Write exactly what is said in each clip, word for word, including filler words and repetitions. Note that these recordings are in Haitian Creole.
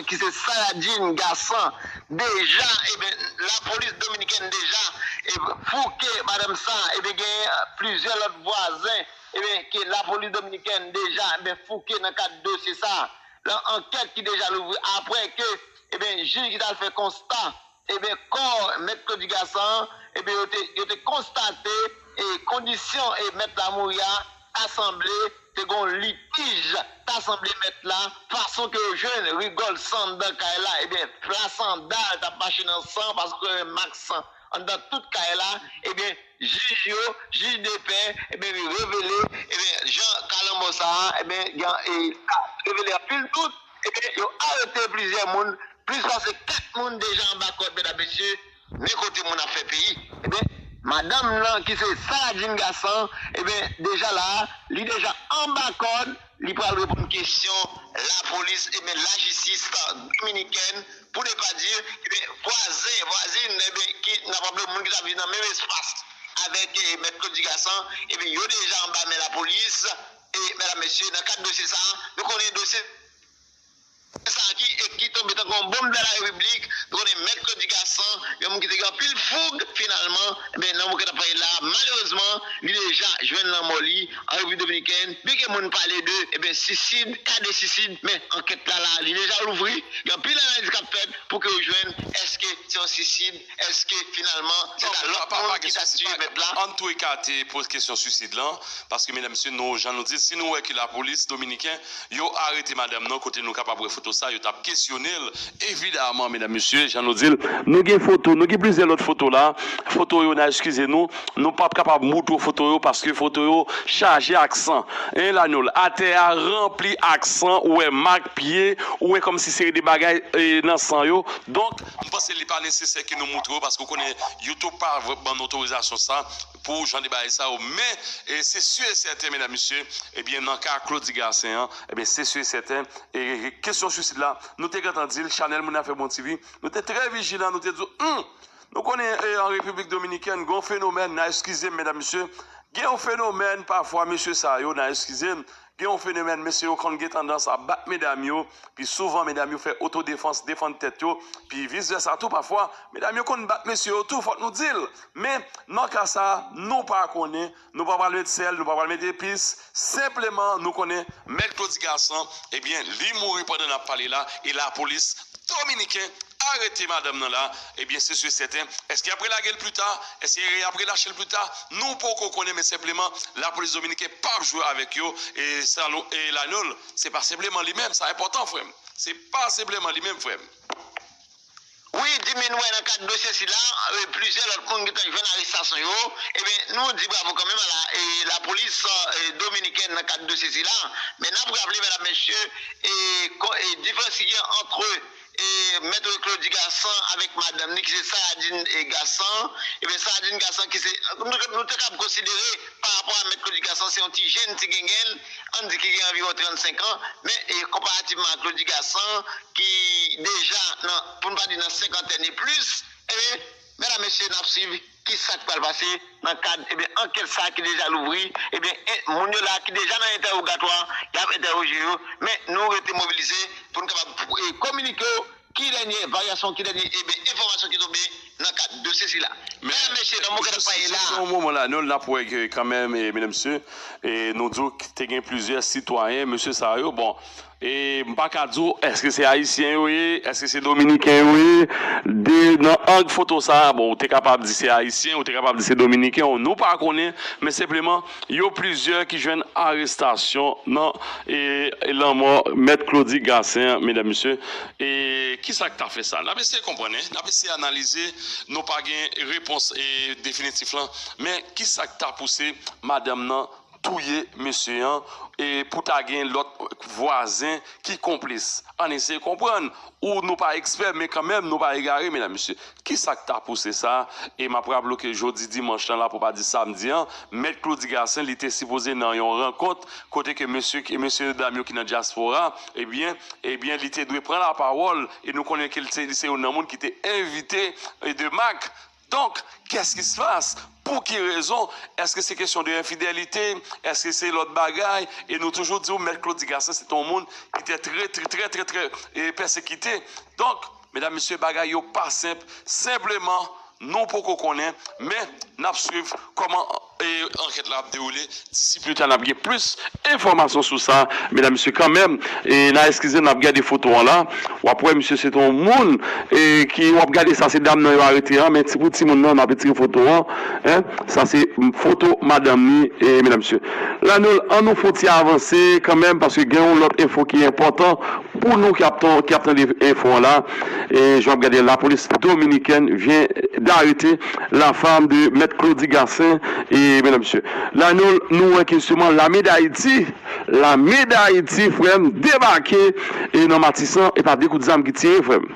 ki se Saradjine Gasan, deja, ebyen, lapolis dominikèn deja e, fouke madanm sa, ebyen, gen plizyè lòt vwazen, ebyen, ke lapolis dominikèn deja, ebyen, fouke nan kad dosye sa. Nan ankèt ki deja louvri apre ke, ebyen, jij ki t al fè konsta, ebyen, kò Mèt Claudy Gasan, ebyen, yo te, yo te konstate e kondisyon e mèt la mouri a, ta sanble te gon litij, ta sanble mèt la, fason ke yo jwenn rigòl san anndan kay la, ebyen, pla sandal t ap mache nan san, paske yo wè mak san anndan tout kay la, ebyen, jij yo, jij de pè, ebyen, li revele, ebyen, jan kalanbò sa a, ebyen, gen, e, revele anpil dout, ebyen, yo arete plizyè moun, plis pase kat moun deja anba kòd, medam, mesye, men kote moun ap fè peyi. Ebyen, madanm nan ki se Saradjine Gasan, ebyen, deja la, li deja anba kòd, li pral reponn kesyon lapolis, ebyen, lajistis dominikèn, pou ne pa di, ebyen, vwazen, vwazin, ebyen, ki, n ap raple moun ki t ap viv nan menm espas avèk, e, Mèt Claudy Gasan, ebyen, yo deja anba men lapolis, e, medam, mesye, nan kad dosye sa a, nou konnen dosye sa ki, e ki tonbe tankou yon bonm dan la repiblik. Nou konnen Mèt Claudy Gasan, yon moun ki te gen anpil foug, finalman, ebyen, nan moman k ap pale la, malerezman, li deja jwenn lanmò li an Repiblik Dominikèn. Byen ke moun pale de, ebyen, sisid, ka de sisid, men ankèt la, la, li deja louvri. Gen anpil analiz k ap fèt pou ke yo jwenn èske se yon sisid, èske finalman se ta lòt moun ki ta tiye mèt la. An tou ka, te poze kesyon sisid lan, paske, medam, mesye, nou, jan nou di, si nou wè ke lapolis dominiken, yo arete madanm nan, kote nou kapab wè foto sa, yo t ap kesyone l. Evidaman, medam, mesye, jan nou di l, nou gen foto, nou gen plizyè lòt foto la. Foto yo, n a eskize nou, nou p ap kapab moutre w foto yo, paske foto yo chaje ak san. Hein, Lanol, atè a ranpli ak san, ou wè mak pye, ou wè kòmsi seri de bagay, e, nan san yo. Donk, m panse li pa nesesè ke nou moutre yo, paske w konnen YouTube pa ban n otorizasyon sa pou jan de bagay sa yo. Men, e, se si e sèten, medam, mesye, ebyen, nan ka Claudy Gasen an, ebyen, se si e sèten, e, kesyon sisid la, nou te gentan di l, chanèl Moun Afè Bon T V, nou te trè vijilan, nou te di, hmm, nou konnen, e, an Repiblik Dominikèn, gen yon fenomèn, n a eskize m, medam, mesye, gen yon fenomèn, pafwa, mesye sa yo, n a eskize m, gen yon fenomèn, mesye yo konn gen tandans ap bat medam yo, pi souvan, medam yo fè otodefans, defann tèt yo, pi vis vèsa tou, pafwa, medam yo konn bat mesye yo tou, fòk nou di l. Men, nan ka sa a, nou pa konnen, nou pa pral met sèl, nou pa pral met epis, senpleman, nou konnen Mèt Claudy Gasan, ebyen, li mouri pandan n ap pale la, e lapolis dominiken arete madanm nan la, ebyen, se si e sèten. Èske y ap relage l pli ta? Èske y ap relache l pli ta? Nou poko konnen, men senpleman, lapolis dominiken p ap jwe avèk yo. E Salon, e Lanol, se pa senpleman li menm, sa enpòtan, frè m. Se pa senpleman li menm, frè m. Wi, Jimmy, nou wè nan kad dosye sila, e, plizyè lòt moun gentan jwenn arestasyon yo. Ebyen, nou di bravo kanmenm a la, e, lapolis, e, dominikèn nan kad dosye sila. Men n ap raple, medam, mesye, e, ko-, e, diferans ki gen ant e, Mèt Claudy Gasan avèk madanm li, ki se Saradjine, e, Gasan. Ebyen, Saradjine Gasan, ki se, nou, nou te kab konsidere, pa rapò a Mèt Claudy Gasan, se yon ti jèn, ti gengenl, ann di ki gen anviwon trannsenk an, men, e, konparativman a Claudy Gasan, ki deja nan, pou n pa di nan senkantèn e plis, ebyen, medam, mesye, n ap swiv ki sa k pral pase nan kad, ebyen, ankèt sa a ki deja louvri, ebyen, e, moun yo la ki deja nan entèwogatwa, y ap entèwoje yo, men nou rete mobilize pou n kapab, e, kominike w ki dènye varyasyon, ki dènye, ebyen, enfòmasyon ki tonbe nan kad dosye sila. Men, medam, mesye, nan moman k ap pale la, jis nan moman la, nou, n ap wè ke kanmenm, e, medam, mesye, e, nou di w te gen plizyè sitwayen, mesye sa yo, bon, e m pa ka di w èske se ayisyen yo ye, èske se dominiken yo ye. De, nan ang foto sa a, bon, ou te kapab di se ayisyen, ou te kapab di se dominiken, nou pa konnen, men senpleman, yo plizyè ki jwenn arestasyon nan, e, lanmò Mèt Claudy Gasen an, medam, mesye. E kisa k ta fè sa? N ap eseye konprann, en. N ap eseye analize. Nou pa gen repons, e, definitif lan. Men kisa k ta pouse madanm nan touye mesye an, e pou ta gen lòt vwazen ki konplis. Ann eseye konprann. Ou nou pa ekspè, men kanmenm nou pa egare, medam, mesye. Kisa k ta pouse sa? E m ap raple w ke jodi dimanch lan la, pou pa di samdi an, Mèt Claudy Gasen, li te sipoze nan yon rankont kote ke mesye, mesye dam yo ki nan dyaspora, ebyen, ebyen, li te dwe pran lapawòl, e nou konnen ke li se, li se youn nan moun ki te envite, e, de mak Donk, qu'est-ce qui se passe? Pou ki rezon? Èske se kesyon de enfidelite? Èske se lòt bagay? E nou toujou di w, Mèt Claudy Gassant se te yon moun ki te trè, trè, trè, trè, trè, e, pèsekite. Donk, medam, mesye, bagay yo pa senp. Senpleman, nou poko konnen, men n ap swiv kòman, e, ankèt la ap dewoule. Disi pli ta, n ap gen plis enfòmasyon sou sa, medam, mesye, kanmenm. E n a eskize, n ap gade foto an la. W ap wè, misye, se te yon moun, e, ki, w ap gade sa, se dam nan yo arete an, men ti pou timoun nan, n ap retire foto an. Hein? Sa se foto madanm ni, e, medam, mesye. Lanol, an nou fè yon ti avanse kanmenm, paske gen yon lòt enfo ki enpòtan pou nou ki ap tan-, ki ap tande enfo an la. E, jan w ap gade, lapolis dominikèn vyen d'arrêter la femme de Mèt Claudy Gassant, e, medam, mesye. Lanol, nou wè ke jisteman lame d'Ayiti, lame d'Ayiti, frè m, debake, e, nan Matisan, e pa de kout zam ki tire, frè m.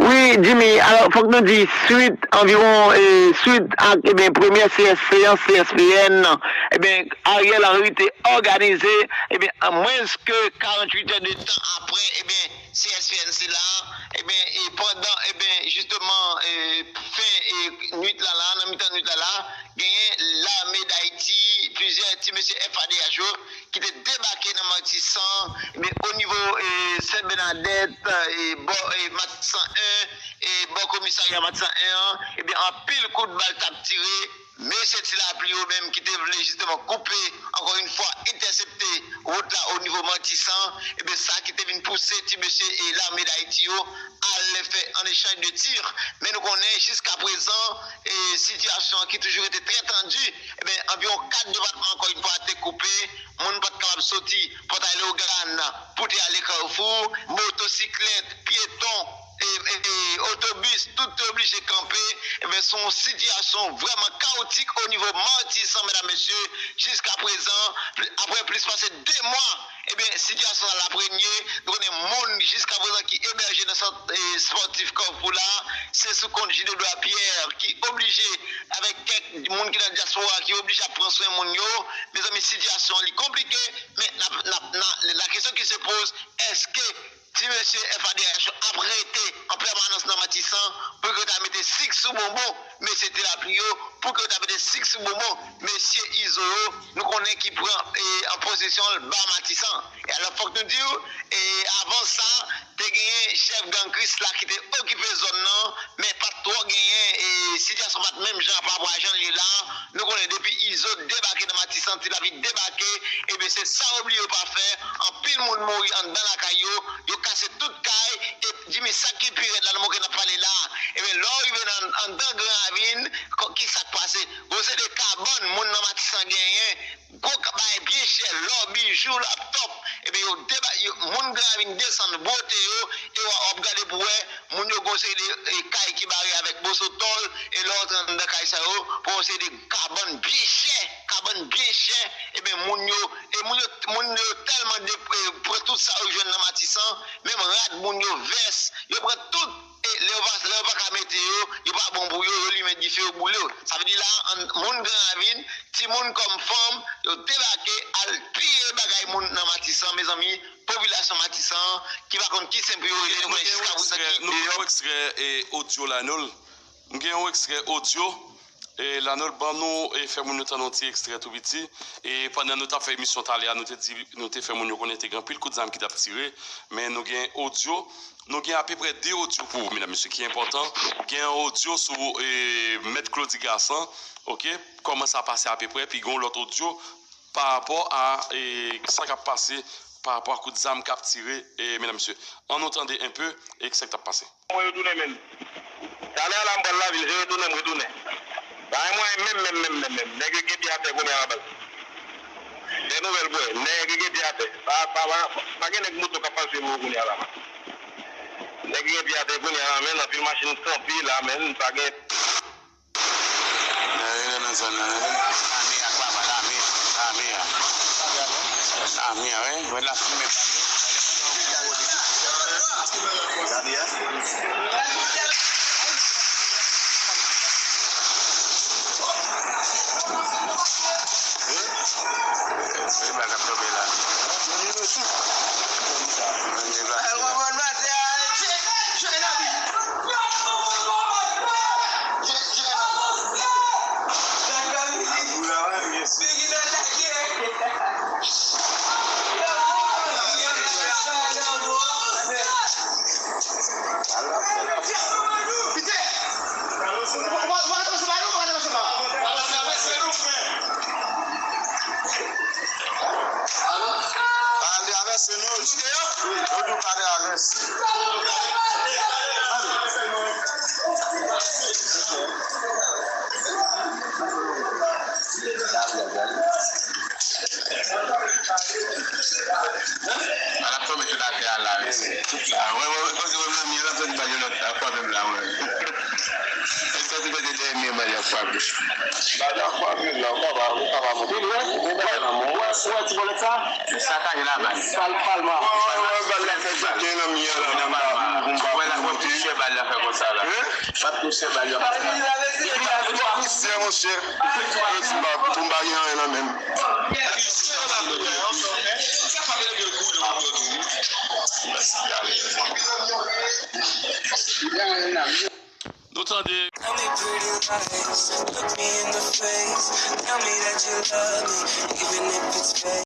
Wi, Jimmy, alò, fòk nou di, swit anviwon, e, swit ak, eben, premyè C S C an, C S P N, eben, Ariel Henry te òganize, eben, an mwens ke karanntuit è de tan apre, eben, C S P N sila, eben, e pandan, eben, jisteman, e, fen, e, nwit la la, nan mitan nwit la la, genyen lame d'Ayiti, plizyè ti mesye F A D H yo, ki te debake nan Matisan, men o nivo, e, Sent Bènadèt, e, bò, e, Matisan en, e, bò komisarya Matisan en an, ebyen, anpil kout bal t ap tire. Mesye ti lapli yo menm ki te vle jisteman koupe, ankò yon fwa, entèsepte wout la o nivo Matisan, ebyen, sa ki te vin pouse ti mesye e lame d'Ayiti yo al fè an echanj de tir. Men nou konnen jiska prezan, e sitiyasyon an ki toujou rete trè tandi, ebyen, anviwon kat depatman, ankò yon fwa, te koupe. Moun pa t kapab soti Pòtay Leyogàn pou te ale Kafou. Motosiklèt, pyeton, e, e, e, otobis, tout te oblije kanpe. Ebyen, se yon sitiyasyon vrèman kawotik o nivo Matisan, medam, mesye. Jiska prezan, pli, apre plis pase de mwa, ebyen, sitiyasyon sa la ap renye. Nou konnen moun jiska prezan ki ebèje nan sant, e, espòtif Kafou la, se sou kont Gilles Edouard Pierre ki oblije, avèk kèk moun ki nan dyaspora, ki oblije ap pran swen moun yo. Mezanmi, sitiyasyon an li konplike, men n ap, n ap, n a, la question qui se pose, èske ti mesye F A D H yo ap rete an pèmanans nan Matisan pou ke yo ta mete sik sou bonbon mesye ti lapli yo, pou ke yo ta mete sik sou bonbon mesye Izo yo, nou konnen ki pran, e, an posesyon l ba Matisan? E alò, fòk nou di w, e, avan sa, te genyen chèf gang Krisla ki te okipe zòn nan, men pa t twò genyen, e, sitiyasyon pa t menm jan pa rapò a jan l ye la. Nou konnen depi Izo debake nan Matisan, ti lapli debake, ebyen, se sa yo bliye yo pa fè. Anpil moun mouri anndan lakay yo, yo kase tout kay, e Jimmy, sa ki pi rèd la, nan moman ke n ap pale la, ebyen, lè w rive nan, anndan Gran Ravin, kò-, ki sa k pase? Gon seri de kabann moun nan Matisan genyen, gwo ka-, bagay byen chè, lò, bijou, laptòp, ebyen, yo deba-, yo, moun Gran Ravin desann, bwote yo, e w a, w ap gade pou wè, moun yo gon seri de, e, kay ki bare avèk moso tòl, e lè w antre anndan kay sa yo, pou yon seri de kabann byen chè, kabann byen chè, ebyen, moun yo, e moun yo, moun yo tèlman de-, e, pran tout sa yo jwenn nan Matisan, menm rad moun yo, vès, yo pran tout, e lè yo pa, lè yo pa ka mete yo, yo pa bon pou yo, yo limen dife, yo boule yo. Sa vle di la, an, moun Gran Ravin, timoun kòm fanm, yo debake, al piye bagay moun nan Matisan, mezanmi, popilasyon Matisan, ki pa konn ki sen pou yo rele, nou konnen jiska prezan ki deyò. Nou gen yon ekstrè, e, odyo la, nou. M gen yon ekstrè odyo, e, Lanol, ban nou, e, fè moun yo tande yon ti ekstrè tou piti. E pandan nou t ap fè emisyon talè a, nou te di, nou te fè moun yo konnen te gen anpil kout zam ki t ap tire, men nou gen odyo, nou gen apeprè de odyo pou ou, medam, mesye, ki enpòtan. Gen yon odyo sou, e, Mèt Claudy Gassant, oke, kòman sa pase apeprè, epi gen yon lòt odyo pa rapò a, e, sa k ap pase, pa rapò a kout zam k ap tire, e, medam, mesye. Ann nou tande enpe, e, sa k t ap pase. Mwen retounen menm. Talè a la m pral lavil, se retounen m retounen. Pa gen mwayen menm, menm, menm, menm, menm. Nèg yo gen pye atè kounye a la baz. Dè nouvèl bwè, nèg yo gen pye atè. Pa, pa, pa, pa gen nèg moto k ap pase pou yo kounye a la, man. Nèg yo gen pye atè kounye a la, menn, anpil machin kanpe la, menn, pa gen. Lè yo nan zòn nan, lame ak papa, lame, lame a. Lame a, wi. Mwen la fimen. Lame a. Se bal k ap tonbe la. Manje bal. Dènye bal la, Fabrice. Bal la, Fabrice, la, ou pa, ou pa, ou pa. Ou wè, ou wè, ou wè ti bòlèt sa? Sakaje la bal. Bal, bal, bal. Ou wè, bal la fè koken nan mi an la, nan bal la. Ou wè la, ou wè plizyè bal la fè konsa la. Hein? Ou wè plizyè bal la fè konsa. Plizyè, monchè. Yo di m pa, pou m pa gen anyen nan men m. Nou tande. Tell me pretty lies, look me in the face. Tell me that you love me, even if it's fake.